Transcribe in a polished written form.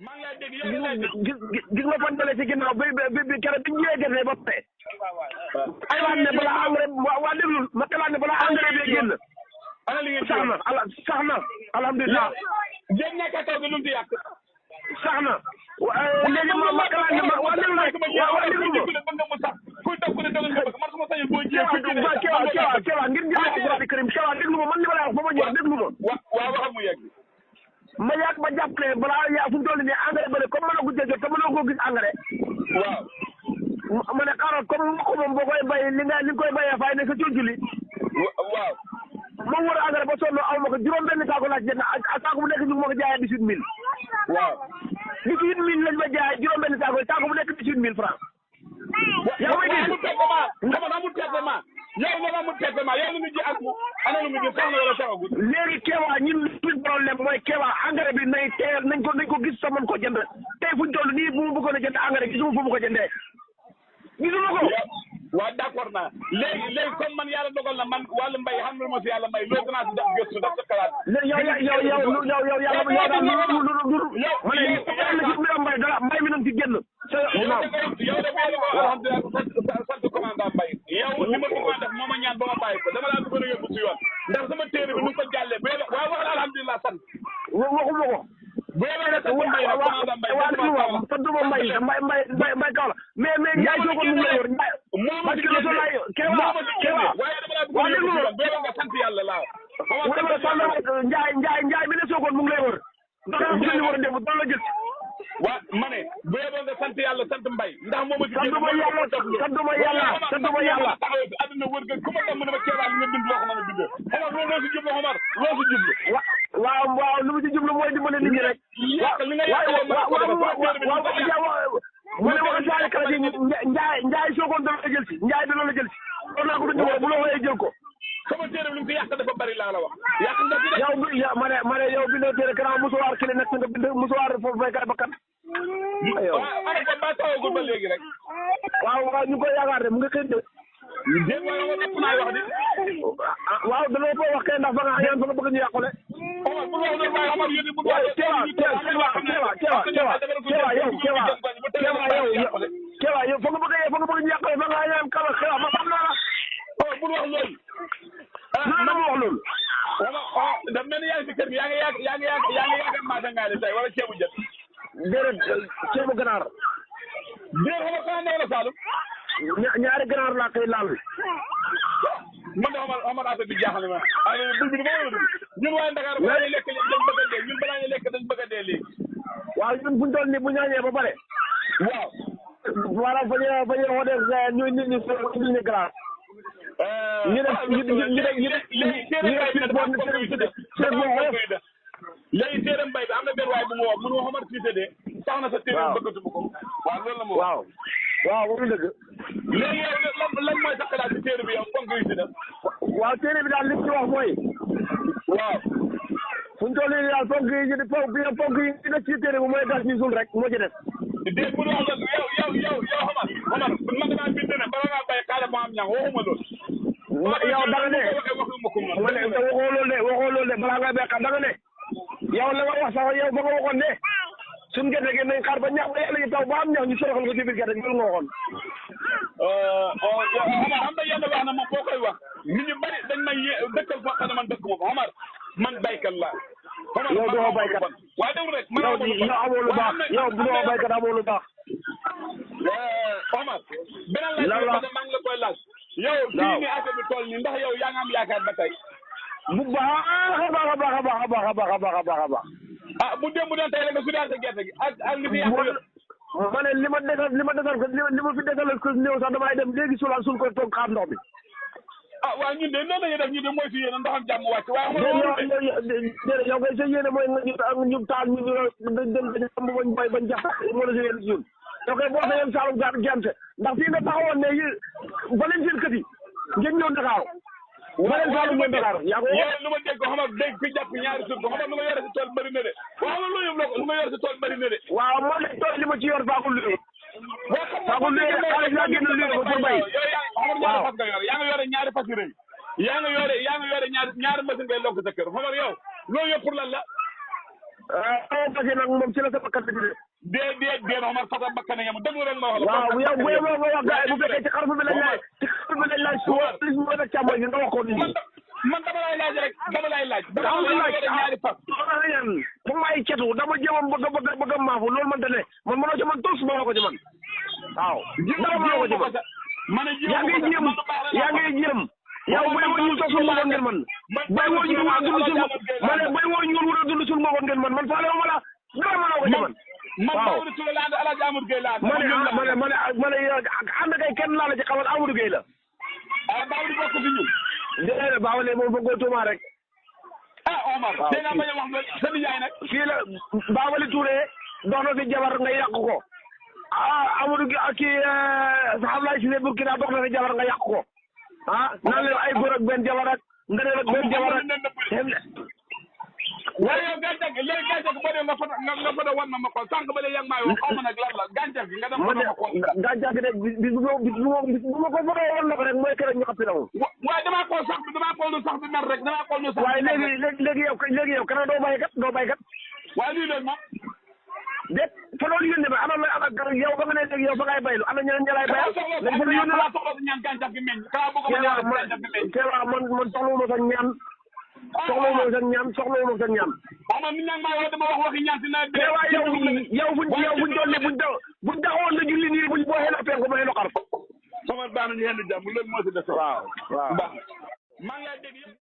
maa ngi lay dégg yow lay dégg gis nga fan bële ci ginnaaw bi keroog bi ñu ñëwee gerte ba pare. xalaat ne balaa engrais waa déglul ma xalaat ne balaa engrais bee génn. ana li ngeen sax na alhamdulilah. jéem ñàkk a taw bi lu mu ci yàq. sax na. léegi ma xalaat ne waa déglu rek waa déglu ma. kuy toog ku ne dogal nga bëgg man su ma sañoon boo jéem Kewa ngir jëlee Alxuraan karim Kewa déglu ma man li ma lay wax ba ma ñëw déglu ma. waaw waxal mu yegg. ma yàgg ma jàpp ne balaa yaa fu mu toll nii engrais bële comme mën a guddee jot te mënoo koo gis engrais. waaw. ma ne xaaral comme mboq moom boo koy bay li nga koy bayee fay ne sa cunculi. waaw. ma wër engrais ba sonn aw ma ko juróom-benn saako laa ci jënd ak saako bu nekk ñu ma ko jaayee 18000. waaw. 18000 lañ ma jaayee juróom-benn saako bu nekk 18000 francs. yaa ngi may dégg amul traitement yow nga amul traitement yow lu mu ji ak ana lu mu ji sax na wala saxagul. léegi Kewa ñun suñ problème mooy Kewa engrais bi nay teel nañ ko gis sa mën ko jënd tey fuñ toll nii bu ma bëggoon a jënd engrais gisuma fu mu ko jëndee gisuma ko. waaw d'accord naa léegi comme man yàlla dogal na man wàllu mbay xam nga ma si yàlla mbay loolu dinaa si def gëstu def sa xalaat. léegi yow yàlla ma ne ci mbiram mbay dara mbay mi nañ ci génn. yow de boo ko alhamdulilah sant commandant mbay yow li ma bëggoon def moo ma ñaan ba ma bàyyi ko dama laa bëggoon a yóbbu si yoon ndax sama téere bi nu ko jàllee ba waaw wax alhamdulilah sant. waxuma ko. santuma mbay kaw la mais Ndiaye Sokone mu ngi lay yor Ndiaye parce que loolu laay Kewa waaw déglu ma nga sant yàlla laa Ndiaye bi ne Sokone mu ngi lay yor ndax ñu war a def doon la jël waa ma ne bu yeboo nga sant yàlla sant mbay ndax moom a santuma yàlla adduna wër nga ku ma tam dama Kewa li nga bind loo ko mën a bindee xamar loo si jublu xamar loo si jublu waaw lu mu ci jublu mooy dimbale nit ñi rek mu ne wax Ndiaye kala ji Ndiaye Sokone dana la jël si Ndiaye dana la jël si kon naa ko du ñëw bu la wooyee jël ko sama téere bi lu mu fi yàq dafa bari laa la wax yàq nga fi yow ma ne yow bindoo téere grand musuwaar kili nekk nga bind musuwaar foofu béykat bakkan waaw ana ko ba tawagul ba léegi rek waaw ñu koy yaakaar de mu ngi xëy de déet waaye ma ëpp naa wax di waaw dana ko wax kay ndax fa nga ñaan fa nga bëgg ñu yàqule Kewa yow fa nga bëgg ñu yàqule fa nga ñaan kala Kewa ma xam naa la bul wax loolu na ma wax loolu daf mel ni yaa ngi si kër gi yaa ngi yaakaar maasa ngaari tey wala ceebu jët déedéet ceebu ganaar déet xama kana wala Saalum ñaari ganaar laa koy laal man de xamal affaire bi jaaxal ma bul bi dama war a dugg ñun waaye Dakar balaa ñuy lekk léegi dañ bëgg a dee ñun balaa ñuy lekk dañ bëgg a dee léegi waaw ñun buñ toll nii bu ñaañee ba pare waaw maanaam fa ñuy xoodee ñuy nit ñi glace léegi téere mbay bi am na benn waay bu mu wax mënu xamar Cissé de sax na sa téere bëggatu bu ko waaw loolu la ma wax waaw wax dëgg léegi yow lan mooy sa xalaat ci téere bi yow ponk yi si def waaw téere bi daal li ci wax mooy waaw fu ñu toll nii daal ponk yi ci nekk ci téere bi mooy gas ñu suul rek moo ci def déet bu wax yow xamar man damaa bind ne bala ngaa bay xaala ma am ñang waxuma loolu yow da nga ne waxoo loolu de balaa nga béykat da nga ne yow la nga wax sax yow ba nga waxoon ne suñu gerte gi nañ xaar ba ñax ba yàlla ñu taw ba am ñax ñu soroxal ko ci biir gerte gi loolu nga waxoon. Omar am na yenn wax na moom boo koy wax nit ñu bari dañ may dëkkal foo xam ne man dëkk moom Omar man baykat laa. yow doo baykat waaye déglu rek yow amoo lu baax yow bu doo baykat amoo lu baax. Omar beneen laaj bi maa ngi la koy laaj. yow fii ni affaire bi toll nii ndax yow yaa ngi am yaakaar ba tey. bu baax a baax a baax a baax a baax a baax a baax a baax. ah bu démb doon tey rek nga sudaar sa gerte gi ak li fi yàq yëpp. ma ne li ma desal ko li ma fi desal ko néew sax damay dem léegi sul ko toog xaar ndox bi. ah waaw ñun de noonu la ñuy def ñu de mooy si yéen ndoxam jàmm wàcc waaye déedéet yow kay sa yéene mooy ñu taal ñu dem bañ jax moo la sa yéene si ñun yow kay boo sa yéen Saalum gerte ndax fii nga taxawoon ne ba leen seen kët yi ngeen ñëw Dakar ba leen Saalum ñëw Dakar yaa ko lu ma dégg ko xam dégg fi jàpp ñaari suuf ko xam lu ma yore si tool bëri na de waaw lu ma yore si tool bëri na de waaw man de tool li ma ci yor faakul lu faakul lu xaalis laa génn lu ko pour bay waaw yaa nga yore ñaari fas yu rëy yaa nga yore ñaari machine ngay lokk sa kër xamar yow loolu yëpp pour lan la parce que nag moom ci la sa bakkan bi de. déedéet Omar Fata bakkan yam déglu rek ma wax la. waaw yow bu yeboo nga wax gars yi bu fekkee ci xarfu bi lañ laaj su ma nag càmmoñ bi nga wax ko nit ñi. man dama lay laaj rek dama lay laaj. ñaari fas. fu may cetu dama jéem bëgg a maafu loolu man ne man mënoo ci man tos mënoo ko ci man waaw. dara mënoo ko ci man. yaa ngi jéem. yow bay woo ñuul sax sul ma woon ngeen man. bay woo ñuul wala dund sul ma ne bay woo ñuul wala dund sul ma woon ngeen man man faale ma la dara mënoo ko ci man. waaw ma ne ànd kay kenn laa la ci xamal Amadou Gueye la. Baawali bokk fi ñun. déedéet Baawali moom foog nga tuuma rek. Omar. waaw dégg nga bañ a wax ne sa nijaay nag. fii la Baawali Touré dox na fi jabar nga yàq ko. Amadou kii Ablaye Cissé Burkina dox na fi jabar nga yàq ko. naan leen ay góor ak benn jabar ak ndëneel ak benn jabar ak. waaye yow gàncax gi léegi gàncax gi boo dee nga foto wan ma xool sànq ba léegi yaa ngi may wax xaw ma nag lan la gàncax gi nga dem foto ma xool. gàncax gi de bis bu ma ko foto wan na ko rek mooy keroog ñu xappi la moom. waaye damaa xool sax bi damaa xool lu sax bi mel rek damaa xool lu sax. waaye léegi yow kana doo baykat. waaye lii léegi moom. déet fa loolu yónnee ba ana yow ba nga ne léegi yow fa ngay baylu ana ñeneen ña lay bayal. léegi fa la yónnee la soxla si ñaan gàncax gi meññ. xanaa bëgg ma ñaan gàncax gi meññ. man soxlawuma sa ñaan. soxlawuma sa ñaan. waaw man nit ñaa ngi may wax dama wax waxi ñaan si nawet bi. yow buñ doon ne buñ taxawoon na julli nii buñ boo xeeloo penku ba xeeloo xarf. sama baax na ñu yenn jàmm loolu moo si des. waaw. maa ngi lay dégg